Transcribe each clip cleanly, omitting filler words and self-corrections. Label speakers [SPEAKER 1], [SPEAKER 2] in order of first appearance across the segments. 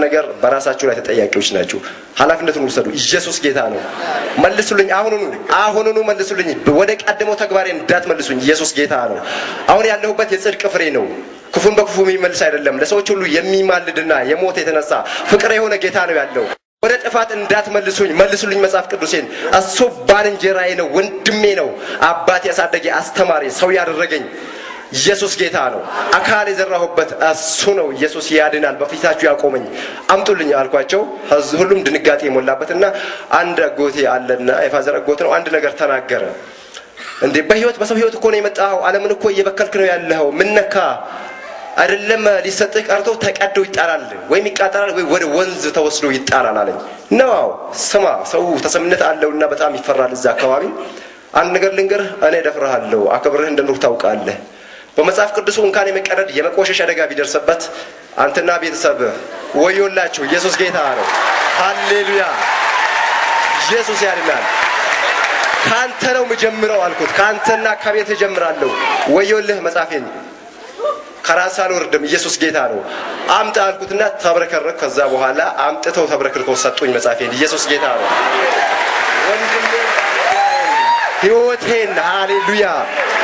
[SPEAKER 1] ነገር በራሳችሁ ላይ ተጠያቂዎች ናችሁ። ኃላፊነቱን ውሰዱ። ኢየሱስ ጌታ ነው። መልሱልኝ፣ አሁኑኑ አሁኑኑ መልሱልኝ። ወደ ቀደመው ተግባሬ እንዳትመልሱኝ። ኢየሱስ ጌታ ነው። አሁን ያለሁበት የጽድቅ ፍሬ ነው። ክፉን በክፉ የሚመልስ አይደለም። ለሰዎች ሁሉ የሚማልድና የሞት የተነሳ ፍቅር የሆነ ጌታ ነው ያለው። ወደ ጥፋት እንዳትመልሱኝ፣ መልሱልኝ መጽሐፍ ቅዱሴን። እሱ ባልንጀራዬ ነው፣ ወንድሜ ነው፣ አባት ያሳደገ አስተማሪ፣ ሰው ያደረገኝ ኢየሱስ ጌታ ነው። አካል የዘራሁበት እሱ ነው። ኢየሱስ ያድናል። በፊታችሁ ያቆመኝ አምጡልኝ አልኳቸው። ሁሉም ድንጋጤ የሞላበትና አንድ አጎቴ አለና የፋዘር አጎት ነው። አንድ ነገር ተናገረ። እንዴ በህይወት በሰው ህይወት እኮ ነው የመጣኸው። ዓለምን እኮ እየበከልክ ነው ያለኸው። ምን ነካ? አይደለም ሊሰጥህ ቀርቶ ተቀዶ ይጣላል ወይም ይቃጠላል ወይ ወደ ወንዝ ተወስዶ ይጣላል አለኝ። ነው ስማ፣ ሰው ተሰሚነት አለውና በጣም ይፈራል እዛ አካባቢ። አንድ ነገር ልንገርህ፣ እኔ እደፍርሃለሁ፣ አክብርህ እንደኖርኩ ታውቃለህ። በመጽሐፍ ቅዱሱ እንኳን የመቀደድ የመቆሸሽ አደጋ ቢደርስበት አንተና ቤተሰብህ ወዮላችሁ። ኢየሱስ ጌታ ነው። ሃሌሉያ! ኢየሱስ ያድናል። ከአንተ ነው የምጀምረው አልኩት። ከአንተና ከቤት እጀምራለሁ። ወዮልህ መጽሐፌን ከራስ አልወርድም። ኢየሱስ ጌታ ነው። አምጣ አልኩትና ተብረከረክ። ከዛ በኋላ አምጥተው ተብረክርከው ሰጡኝ መጽሐፌን። ኢየሱስ ጌታ ነው። ወንድሜ ህይወቴን ሃሌሉያ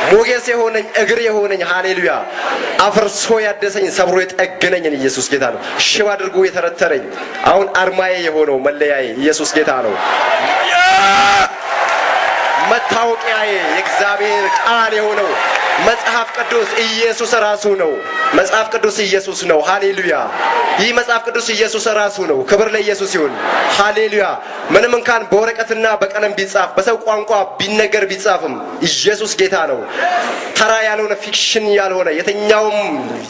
[SPEAKER 1] ሞገስ የሆነኝ እግር የሆነኝ ሃሌሉያ አፍርሶ ያደሰኝ ሰብሮ የጠገነኝን ኢየሱስ ጌታ ነው። ሽባ አድርጎ የተረተረኝ አሁን አርማዬ የሆነው መለያዬ ኢየሱስ ጌታ ነው። መታወቂያዬ የእግዚአብሔር ቃል የሆነው መጽሐፍ ቅዱስ ኢየሱስ ራሱ ነው። መጽሐፍ ቅዱስ ኢየሱስ ነው። ሃሌሉያ! ይህ መጽሐፍ ቅዱስ ኢየሱስ ራሱ ነው። ክብር ለኢየሱስ ይሁን። ሃሌሉያ! ምንም እንኳን በወረቀትና በቀለም ቢጻፍ በሰው ቋንቋ ቢነገር ቢጻፍም ኢየሱስ ጌታ ነው። ተራ ያልሆነ fiction ያልሆነ የትኛውም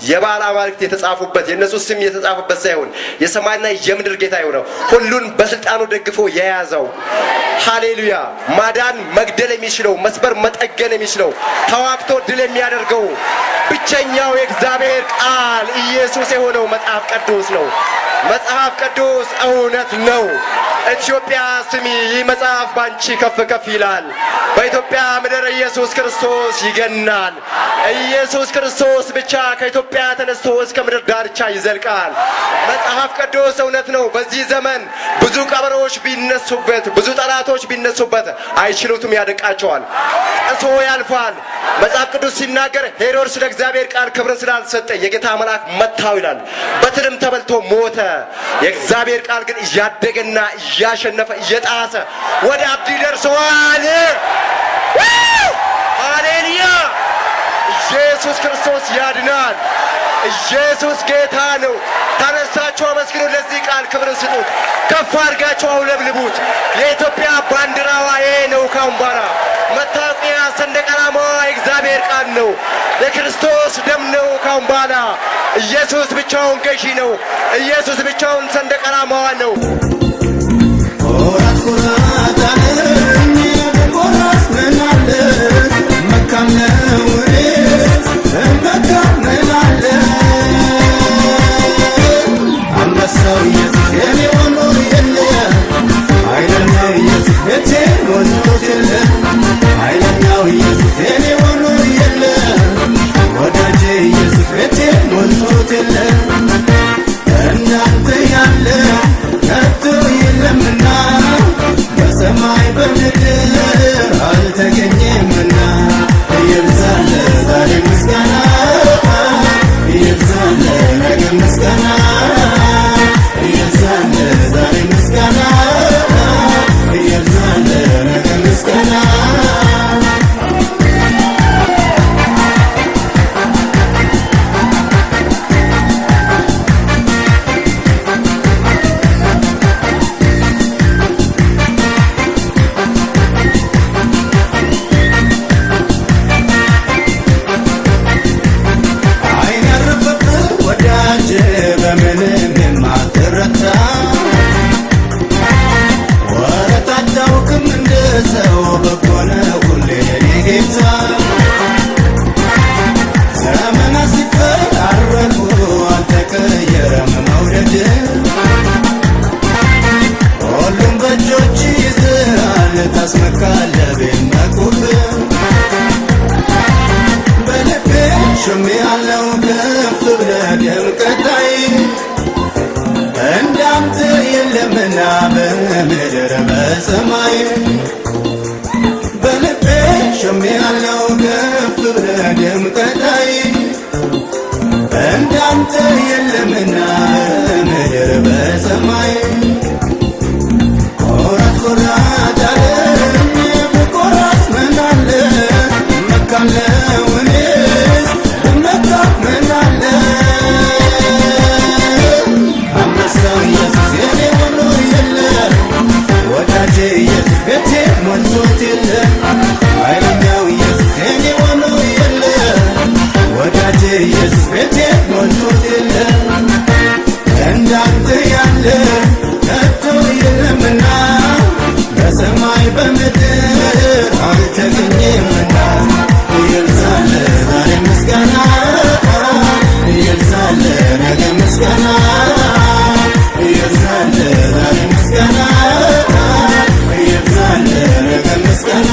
[SPEAKER 1] የባል አማልክት የተጻፉበት የእነሱ ስም የተጻፉበት ሳይሆን የሰማይና የምድር ጌታ የሆነው ሁሉን በስልጣኑ ደግፎ የያዘው ሃሌሉያ! ማዳን መግደል የሚችለው መስበር መጠገን የሚችለው ተዋግቶ ድል የሚያደርገው ብቸኛው የእግዚአብሔር ቃል ኢየሱስ የሆነው መጽሐፍ ቅዱስ ነው። መጽሐፍ ቅዱስ እውነት ነው። ኢትዮጵያ ስሚ፣ ይህ መጽሐፍ ባንቺ ከፍ ከፍ ይላል። በኢትዮጵያ ምድር ኢየሱስ ክርስቶስ ይገናል። ኢየሱስ ክርስቶስ ብቻ ከኢትዮጵያ ተነስቶ እስከ ምድር ዳርቻ ይዘልቃል። መጽሐፍ ቅዱስ እውነት ነው። በዚህ ዘመን ብዙ ቀበሮች ቢነሱበት፣ ብዙ ጠላቶች ቢነሱበት አይችሉትም፣ ያደቃቸዋል፣ ጥሶ ያልፋል። መጽሐፍ ቅዱስ ሲናገር ሄሮድስ ለእግዚአብሔር ቃል ክብርን ስላልሰጠ የጌታ መልአክ መታው ይላል። በትልም ተበልቶ ሞተ። የእግዚአብሔር ቃል ግን እያደገና እያሸነፈ እየጣሰ ወደ አብዲ ደርሰዋል። ሃሌሉያ! ኢየሱስ ክርስቶስ ያድናል። ኢየሱስ ጌታ ነው። ተነሳችሁ አመስግኑ። ለዚህ ቃል ክብርን ስጡት። ከፍ አድርጋችሁ አውለብልቡት። የኢትዮጵያ ባንዲራዋ ይሄ ነው። ካሁን በኋላ መታወቂያ ሰንደቅ ዓላማዋ የእግዚአብሔር ቃል ነው። የክርስቶስ ደም ነው። ካሁን በኋላ ኢየሱስ ብቻውን ገዢ ነው። ኢየሱስ ብቻውን ሰንደቅ ዓላማዋ ነው።
[SPEAKER 2] ቆራት ቆራት አለኝ ቆራት ምን አለ መካም ነው እኔስ መካም ምን አለ አንበሳው ኢየሱስ የኔ ሆኖ የለ ኃይለኛው ኢየሱስ ቤቴ ሞልቶት የለ ኃይለኛው ኢየሱስ የኔ ሆኖ የለ ወዳጄ ኢየሱስ ቤቴ ሞልቶት የለ እንዳንተ ያለ ከቶ የለምና በሰማይ በምድር አልተገኘምና ይብዛል ዛሬ ምስጋና ይብዛል ነገ ምስጋና ይብዛል ዛሬ ምስጋና ይብዛል ነገ ምስጋና። አይን ያረፈብህ ወዳጅ በምንም የማትረታ ወረት አታውቅም እንደ ሰው በጎ ነህ ሁሌ የኔ ጌታ። ዘመናት ሲፈራረቁ አልተቀየረም መውደድ ሁሉም በእጆች ይዝሃል ታስመካለህ ቢመኩብህ በልቤ ሾሜ ያለው ከፍ ብለህ ደምቀህ ታይ። የለምና በምድር በሰማይ በልቤ ሾሜያለሁ ከፍ ብለህ ደምቀታይ እንዳንተ የለምና በምድር በሰማይ ቆራት ቆራት አለኝ ብቆራት ምን አለ እመካለሁ እኔስ እመካ ምን አለ አንበሳው ኢየሱስ የኔ ሆኖ የለ ወዳጄ ኢየሱስ ቤቴ ሞልቶት የለ ኃይለኛው ኢየሱስ የኔ ሆኖ የለ ወዳጄ ኢየሱስ ቤቴ ሞልቶት የለ እንዳንተ ያለ ከቶ የለምና በሰማይ በምድር አልተገኘምና ይብዛል ዛሬ ምስጋና ይብዛል ነገ ምስጋና ይብዛል ዛሬ ምስጋና ይብዛል ነገ ምስጋና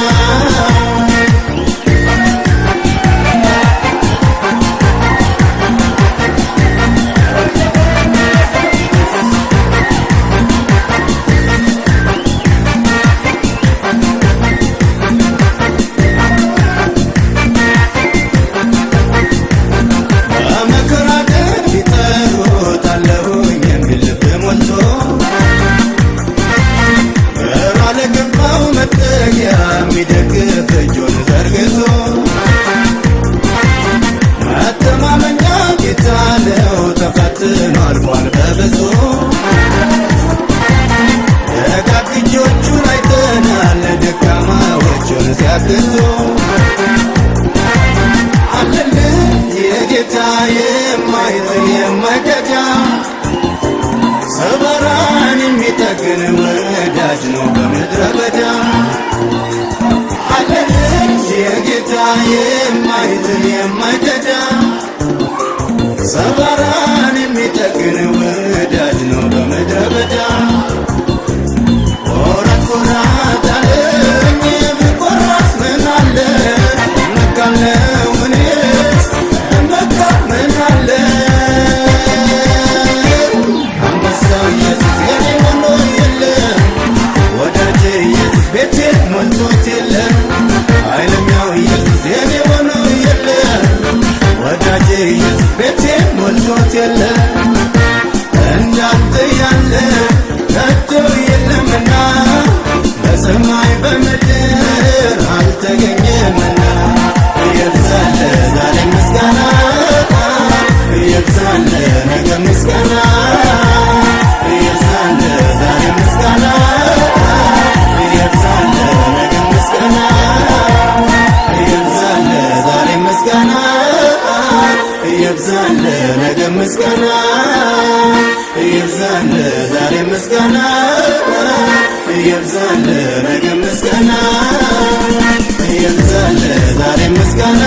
[SPEAKER 2] በመከራ ቀን ቢጠሩት አለሁኝ የሚል ልብ ሞልቶ ግራ ለገባው መጠጊያ የሚደግፍ እጁን ዘርግቶ መተማመኛ ጌታ ነው ተፈትኖ አልፏል በብዙ ደጋግ እጆቹን አይተናል ደካማዎቹን ሲያግዙ አለልህ የጌታ የማይጥል የማይከዳ ሰበራን የሚጠግን ወዳጅ ነው በምድረ በዳ አለልህ የጌታ የማይጥል የማይከዳ ሰበራን የሚጠግን ወዳጅ ነው በምድረ በዳ ቆራት ቆራት አለኝ ብቆራት ምን አለ እመካለሁ እኔስ እመካ ምን አለ አንበሳው ኢየሱስ የኔ ሆኖ የለ ወዳጄ ኢየሱስ ቤቴ ሞልቶት የለ ኃይለኛው ኢየሱስ የኔ ሆኖ የለ ወዳጄ ኢየሱስ ቤቴ ሞልቶት የለ እንዳንተ ያለ ከቶ የለምና በሰማይ በምድር አልተገኘምና ይብዛል ዛሬ ምስጋና ይብዛል ነገ ምስጋና ይብዛል ዛሬ ምስጋና ይብዛል ነገ ምስጋና ይብዛል ዛሬ ምስጋና ይብዛል ነገ ምስጋና ይብዛል ዛሬ ምስጋና ይብዛል ነገ ምስጋና ይብዛል ዛሬ ምስጋና